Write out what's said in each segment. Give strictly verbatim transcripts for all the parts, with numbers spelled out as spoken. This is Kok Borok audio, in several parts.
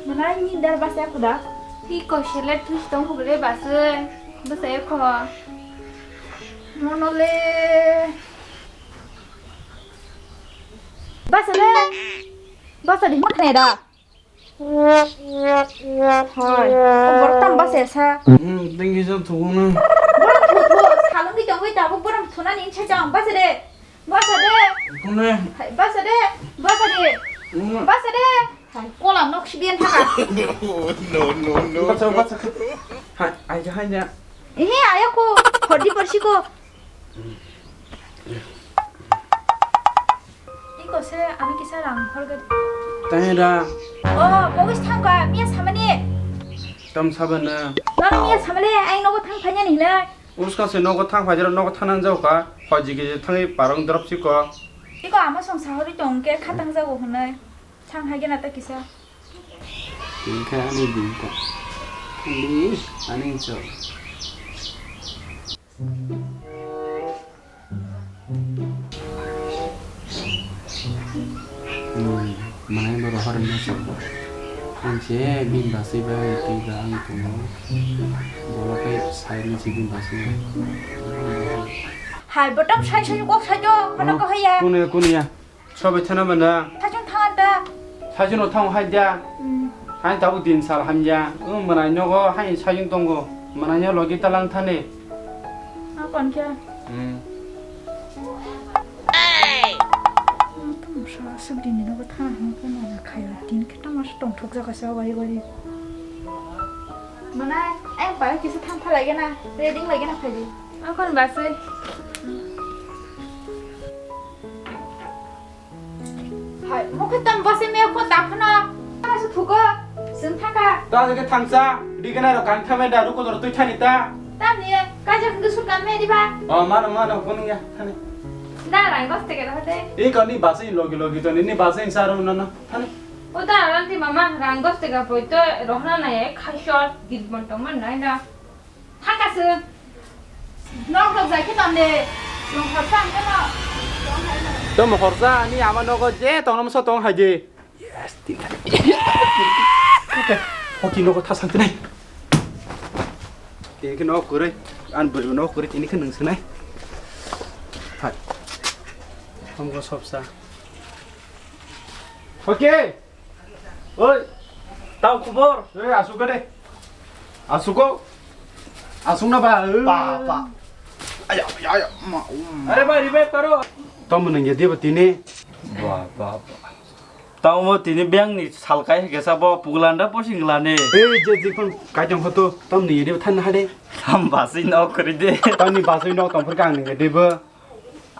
Mana ni dar basa khuda. Iko selet thus tong khuble basai. Basa kho. Mono le. Basa de. Basa de, mak ne da. Hoi. O bor tam basa sa. Hmm, tinggi sa thugo na. Borok thu thu, salong di tongwi tabuk borok thuna ni insa jang basa de. Basa de. Kone. Hai, basa de. Basa de. Hmm. Basa de. Hai, kolam nok sibian thaka. No, no, no. Basa, basa. Hai, ai ja, hai ja. Ehe, ayako, hodi porsi ko. Iko se, ami kisa rang horga. Tanya da. Oh, bogis thangka, miya samani. Tam sabana. Nang miya samale, ai nogo thang phanya ni hinai. Uska se nogo thang phajero nogo thanang jauka. Hoji ke thangwi parong drop siko. Iko ama song sahori tongke khatang jago hinai. Thang hai gena ta kisa. Tini kha ani din ta. Ani, ani chok. Hmm, manai borok horni se. Ang se bini basai bai twi ba ang tongo. Bolo khe sai ni se bini basai. Hai, botom sai sai kok sai jo, kono ko haya. Kuno ya, kuno ya. Sobai thana mana? Sajung thang anta. Sajung no thang hai dia. Hmm. Hai tabu din sal hamya. Um, manai nogo hai sajung tongo. Manai no logi talang thani. Akon khe. Hmm. Tamo sa aswk din ni nogo thang hang ko mana khayo. Din khe tamo sa tong thok jaga sa bari bari. Manai, ai pai kisa thang tha lagi na. Reading lagi na phai di. Akon basai. Hai, mukhe tam bose me ko ta phano. Tama se thugo. Sung thaka. Ta ke thangsa, digana ro kan thame da ruko dor tui thani ta. Tam ni, ka je khundu sur kan me di ba. O, mano, mano, kun ya, thani. Da rang dos teke da hade. E ka ni basi logi logi to ni, ni basi sa ro na na, thani. O da ran ti mama rang dos teke poi to rohna na e khai short git bon to man nai da. Thangkasung. Nok rok jai khe tong de. Chwng khorsa ang khe no. Tamo khorsa ni ama nogo je tongno masa tong hai de. Yes, tin thani. Hoki nogo thasang tinai. Tini khe nok kwrwi. An bwrwi nok kwrwi tini khe nung swnai. Hai. Hamgo sopsa. Hoki. Oi, tamo khobor? Oi, asuk de. Asuk ko? Asuk na ba? Pa, pa. Aya, aya, aya, ma, um. Are ba, revive karo. Tamo nang ya dia ba tini. Ba, ba, ba. Tamo tini beng ni sal kai ke sa bo puglan da posing lane. Ei, je, je, kon kai tong hoto. Tamo ni ya dia ba than ha de. Tam basai nok kori de. Tam ni basai nok tong phur kang ni ya dia ba.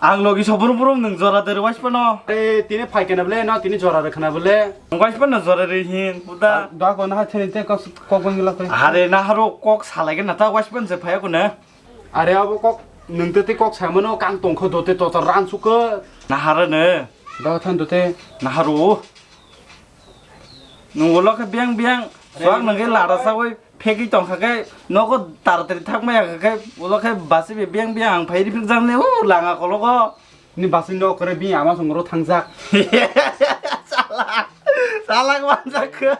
Ang logi sobrum brum nung jora de rwais pano. E, tini phai kana bole, no tini jora rw khana bole. Rwais pano jora rw hin, puta. Da ko na theni te kok kok bang la kai. Are na haro kok salai na ta wais pan se phai ko na. Are abo kok nung te te kok sai mano kang tong kho do te to to ran su ko. Na haro ne. Da than do te. Na haro. Nung ulo khe biang biang, suak nung khe lada sawi phegwi tong kha khe, nogo taratari thangma ya kha khe, ulo khe basi be biang biang ang phai ripik jang ne, o langa kologo. Ni basi nok kore bi ama song ro thangjak. Salak, salak manjak khe.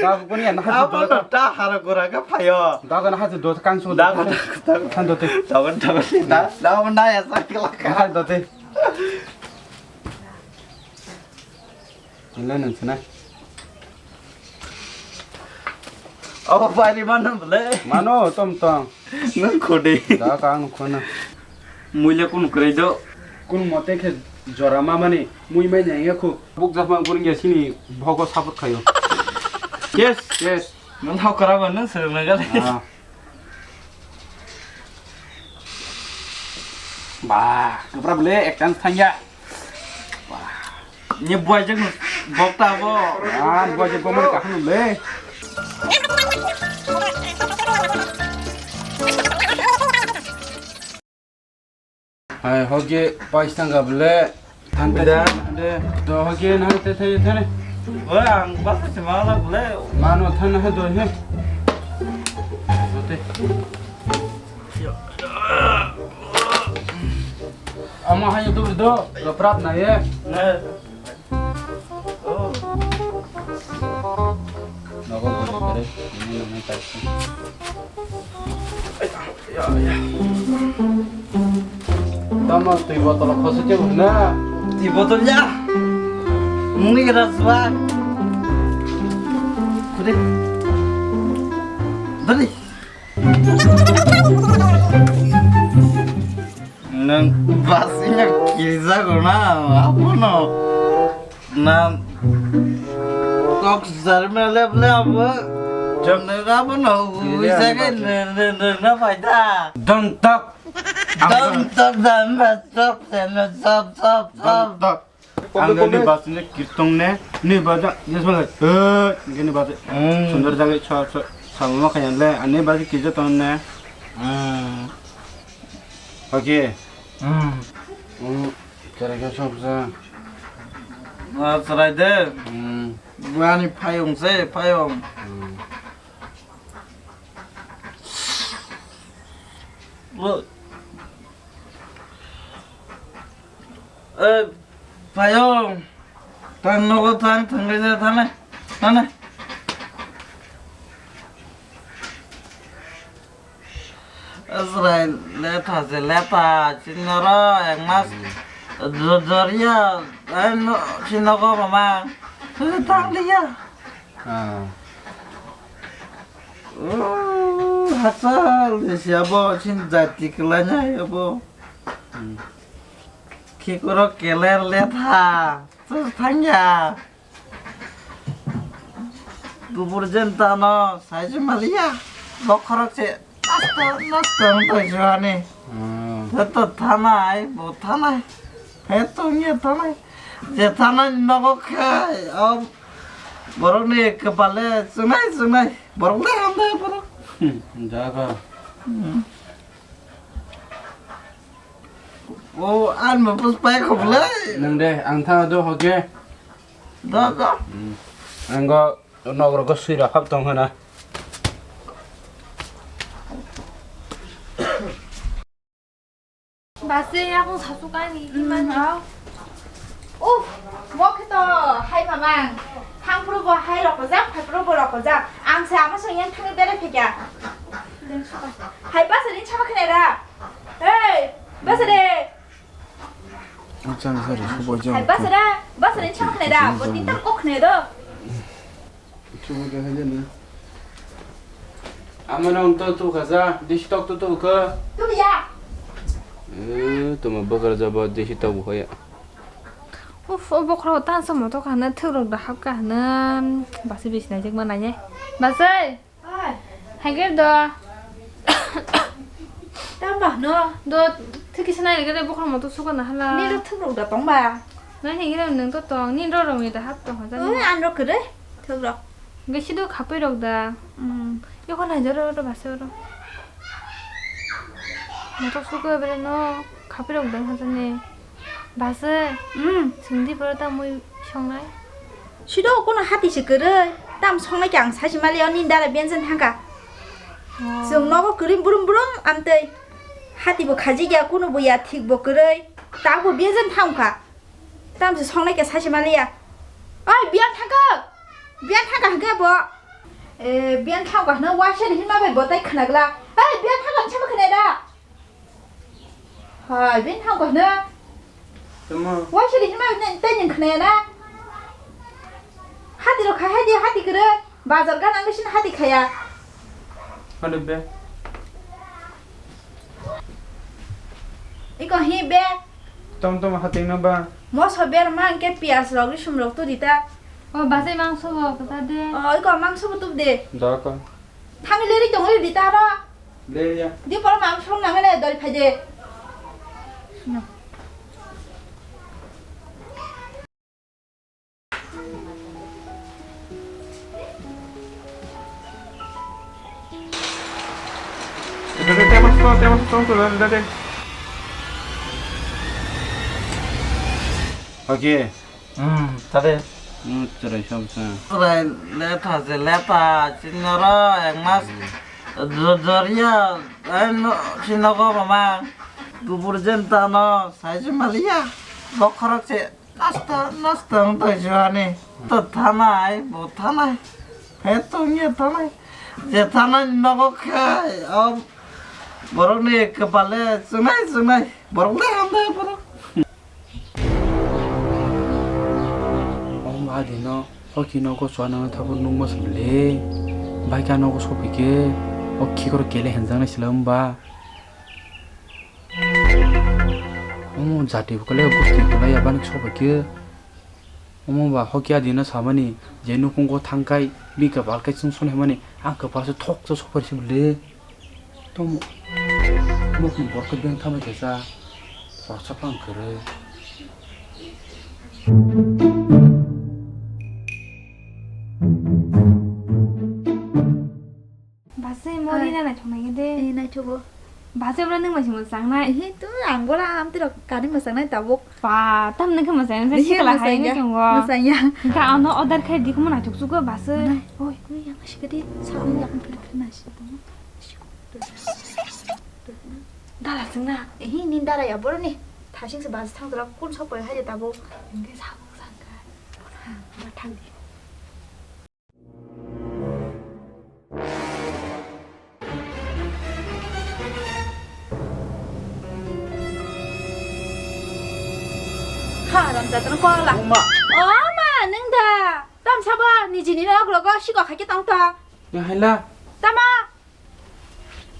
Da ko ni na ha. Abo do. No ta haro gora khe phayo. Da ko na ha do kang so. Da ko, da ko, da ko. Than do te. Da ko, da ko, da, da ko na ya sa khe la kha. Ha do te. Hinle nung sinai. Abo bari mano bole. Mano, tom tom. Nung khode. Da ka ang khona. Muile kun kwrwi do. Kun mote khe jora mamani mui mai nai ya khu. Buk jasma kun ya sini bhogo support khayo. Yes, yes. Nung thau kara ba nung sir na gale. Ah. Ba, kwbra bole, ek chance thangya. Ba. Ni buai jeng bok ta bo. Ah, buai jeng gomani kaham le. Hai, hoge pais tangga bole. Than ta bida. Than de. Do hoge na te te te ne. Oi, ang basa se mala bole. Mano than ha do he. Do te. Ama hai do do. Lo prap na ye. Ne. Oh. Tamo twi botol khosi te na. Twi botol ya. Mui kira suwa. Kudi. Dali. Nang basi na kirijago na, abono. Na kok sarma lep le abo. Jom. Nang abono uisa ke na, na, na, na paida. Don't talk. Don't talk, don't talk, don't talk, don't talk. Don't talk. Ang ni basi ni kirtong ne, ni basi yes bala. Eh, ni basi. Hmm. Sundar jaga sa, sa, sa ma kaya le, ani basi kija ton ne. Hmm. Oke. Hmm. Hmm. Kere ke sop sa. Ah, serai de. Hmm. Buani payung se, payung. Hmm. Lo. Eh, payung. Tang nogo tang, tang le tane, tane. Asrai letha se letha, chinoro ek mas jo-, joria, eh, no, chinogo mama. Tang liya. Ah. Oh, hachal de siya bo, chin jati kelanya ya bo. Hmm. Khikoro keler letha. Sus thangya. Gubur jen tano, saiji maliya. Bokhorok se, nasta, nasta, nasta, suhani. Hmm. Heto thanai, bo thanai. Heto nge thanai. Je thanai nogo khai, om. Borok ni kepale, sunai, sunai. Borok le hamdai borok. Hmm, jaga. Hmm. O, ang no pus pai kho bwlai. Nang de, ang tha do hoke. Do, do. Hmm. Ang go nok ro go sui ra hap tong hana. Basi, akong sasu kani, iman. Uf, mo khe to hai mamang. Thang phuru bo hai rok jak, phai phuru bo rok jak. Ang se ama song yang thangwi berai phikya. Hai basa rin chama khnai ra. Hey, basa de. Ang chang sari subo jang. Hai basa da, basa rin chama khnai ra. Bo tin tam kok khnai do. Ama nong to tu khaja, dish tok tu tu kha. Tu ya. Eh, tuma bakar jaba dish tok bu khoya. Uf, o bokhorok tan samo to khana thwk rok da hap ka hana. Basi bisi nai jek ma nai. Basi. Oi. Hai ger do. Tamba no. Do thwk kisa nai ger bokhorok mo to suka na hala. Ni ro thwk rok da tong ba. Nai hai ger nang to tong. Ni ro ro mi da hap tong ha. Oi, an ro kere. Thwk rok. Ge sidu khapui rok da. Hmm. Yokon hai jaro ro basi oro. Motor suka bere no khapui rok dong hajani. Basi. Hmm. Singdi poro ta mui songnai. Sido kono hati se kwrwi. Tam songnai khe ang sachi mali oni dara benjen thangka. Oh. Chwng nogo kwrwi brum brum amtwi. Hati bo khaji ya kono bo ya thik bo kwrwi. Ta bo benjen thangka. Tamse songnai khe sachi maliya. Oi, biyang thangkha. Biyang thangkha hwnkhe bo. Eh, biyang thangkha hwnkhe waisa ni hinma bai bo tai khna glak. Oi, biyang thangkha hwnkhe bo khna da. Hai, biyang thangkha hwnkhe. Tamo. Waisa ni hinma bai tai ning khna ya na. Hati rok khai hai di, hati kwrwi. Bazar gana ang sini hati khaya. Hano be. Iko hi be. Tom tom hati na ba. Moso ber ma angke pias rok risum rok tu dita. O basai mangso bo kata de. O iko mangso bo tu de. Da ko. Thang leri tong ri dita ro. Leri ya. Di por mangso nang ne dol phai de. Oke. Hmm, tade. Hmm, cherai sab sa. Cherai letha se letha, chinoro ek mas jo-, joria, eh, no, chinogo mama. Gubur jen tano, sai se maliya. Bokhorok se. Nasta, nasta wng tong si ani. To thanai, bo thanai. He tong ye thanai. Jethanani nogo khai, o borokni kwpale chwngnai chwngnai, borok le hambai borok. O ma dino, o ki nogo chwla nang thabo nungma sable. Bai ka nogo sopike, o khikoro kele henjaknai sila wngba. Omo jati bwkha le gusti bwkha le yabani sobai khe. Omo ba hokya dino samani je nukhungo thangkai bini kwpal kai chwng soni hwnmani ang kwpal se thok se sopari se bwle. Tomo mokni borok khe beng thamai khe cha khoroksa phang kwrwi. Base mo Ai. Rina naithok nai de. Eh, naithogo. Base bro nwng bai se mwchangnai. Ehe, tu ang bola amtwi rok kani mwchangnai tabuk. Pa, tam nwng khe mwchangnai, Ehe, sikla hai mwchangya, nwng tongo. Mwchangya. Hwnkhe ano order khai di, khe mo naithok chugo base. Nai. Oi. Kuni yang sikadi, sa ang yang philip philip nai si. Dala chwngna. Ehe, nin dala ya boroni. Thasing se base thang jora kun sok pai hai tabuk. Hwnkhe sa mwchangkha. Ba thang di. Haram jatano kola. Oma. O ma, nwng da. Tam sabo nijini nok rogo siko khaikhe tong ta. Ya haila. Tama.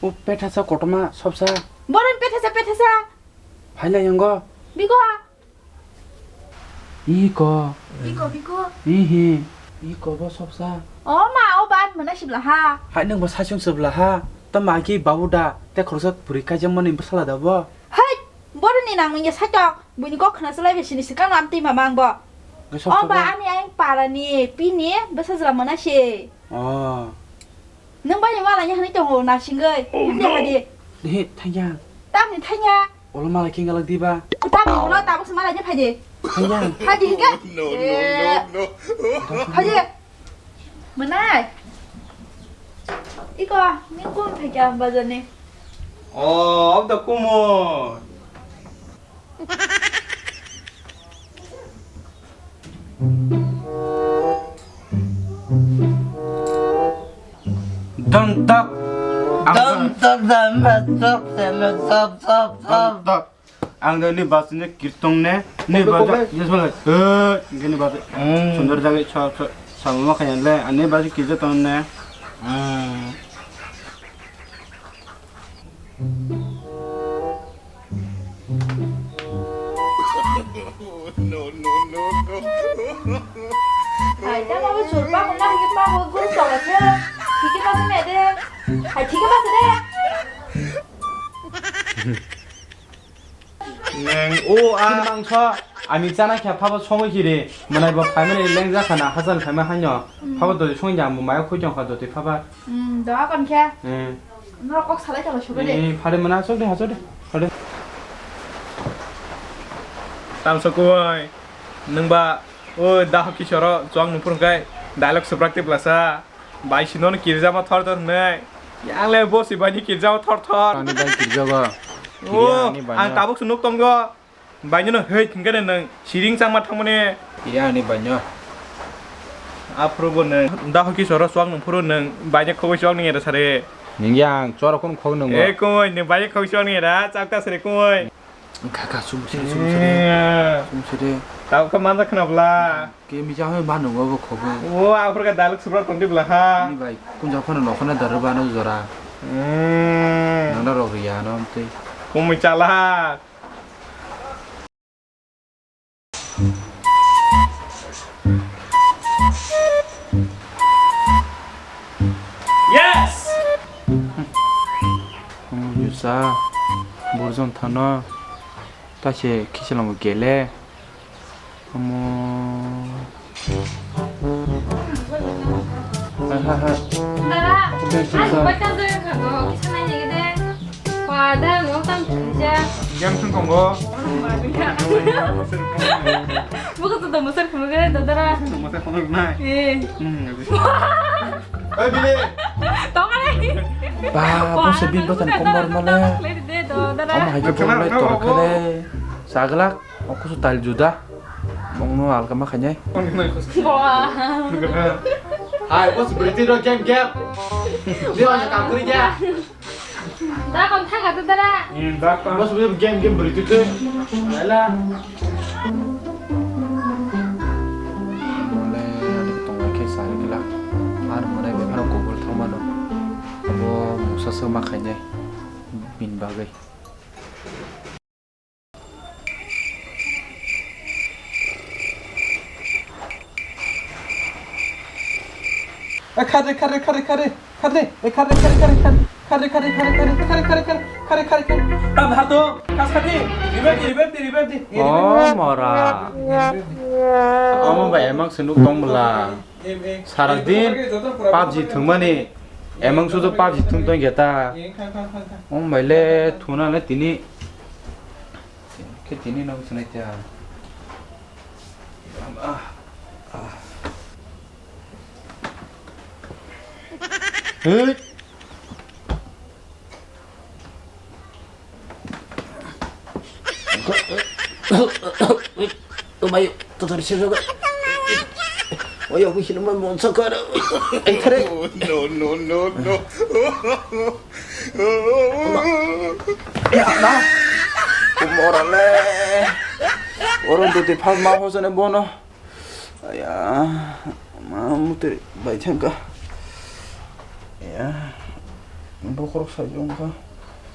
O pethasa kotorma sopsa. Boron pethasa, pethasa. Haila yango. Bigo. Iko. Biko, biko. Ihi. Iko bo sopsa. O ma, o ban mona sibla ha. Hai nwng bo saichung sibla ha. To ma ki babu da, te khoroksa puri kaijak mani bwsala da bo. Hai, boru ni nang nungya saitok. Buini kok khna salai be sini sikang lam twi mama ang bo. Nge sopsa O ba bo. Ani ayang para ni, pini bwsa jra mona si. Oh. Nwng bai mala ni hwnwi tongo narsingwi. Oh, Hwnwi no. Hadi. Dehe, thangya. Tamni thangya. Olo mala khe galak diba? Tamni ulo tabuk se mala ni phaidi. Thangya. Phaidi hingke. No, no, Eh. No, no. Phaidi. Mwnai. Iko, ni kum phaikya bazar ni. Oh, abda kumon. Dam tak. Dam tak, dam tak, dam tak, dam tak. Dam tak. Ang ni bas ni kirtong ne. Ni bas. Yes, bas. Eh, ni bas. Hmm. Sundor jaga sa, sa, sama kaya le. Ani bas kirja tong ne. Hmm. No, no, no, no. Ai, tamo bo churba ko na higi pa ko guru to ga se. Higi pa se me de. Ai, higi pa se de. Neng o a mangso. Ami chana khe phaba songwi kiri. Mwnai bo phaimani lengja khana hachal phaima haino. Hmm. Phaba doti songwi ja bo maya khui jong kha doti phaba. Hmm, doa kon khe. Hmm. Norok kok salai tala subai de. Hmm, phade mwnai chok de hachok de. Phade. Tamso koi. Nwng ba o da hoki soro chwng nung phuru kai dialogue suprak tip lasa. Bai sino no kirjama thor thor hnai. Yang le bo si bai ni kirjama thor thor. Ani bai kirjago. O, Kiriya ani bai ang no. Tabuk sunuk tongo. Baino no hei thwngkhe nwng siring changma thangmani. Iya ani baino. Aphuru bo nwng da hoki soro swk nwng phuru nwng baino khogwi swk nwng era sare. Ningya ang choro khun khog nwng bo. E koi nwng baino khogwi swk nwng era chak ta sare koi. Kha kha sum sare sum sare. Eh. Sum sare. Tao kha manja khna bla. Ke mi jang ma nwng bo khogwi. O aphuru ka daluk subra tongdi bla ha. Ni bai kun jang phano nokhana daru bano jora. Hmm. Nang da rok riya no amtwi. Kumui chala. Yes! Omo jusa, borjon thano, ta se khichilamo gele. Omo. Hai, hai, hai. Dara, Omo, ang jusa. Bai tang doi kha go, kisa nai nai de. Wa da no tam khaja. Jam sung kong go. Buka tu da musar khum ga da dara. Musar khum nai. Eh. Hmm. Oi bile. Tong kare. Ba, bo se bin bo tan komor male. Omo hai ke komor lai tor kare. Saglak, okusu tal juda. Bongno alka ma khanyai. Wa. Hai, bos berhenti dong game, game. Dia hanya kangkuri ya. Dah kon thang kata dara. Bos berhenti game, game berhenti tu. Ayolah. Boleh ada tong lagi sehari gila. Anu mana biar kubur thang mana. Abo musa sema kayaknya. Bin bagai. Eh, khare, khare, khare, khare, khare, eh, khare, khare, khare, khare, khare, khare, khare, khare, khare, khare, khare, khare, khare, khare. Tam har to, kas khati, revive di, revive di, revive di. Oh, mora. Revive di. Omo bai emang se nuk tong bwla. Saradin PUBG thwngmani, emang sudo PUBG thwng tong khe ta. Om bai le thuna le tini. Khe tini nang sinai ta. Hey. Omayo, totor sirrogo. Oyo, aku hinuman monsa kara. Ai, thare. No, no, no, no. Ya, na. Kumorale. Orang tu tiphal mau sana bono. Aya, ma mutri bai thangka. Ya, bokhorok sajongka.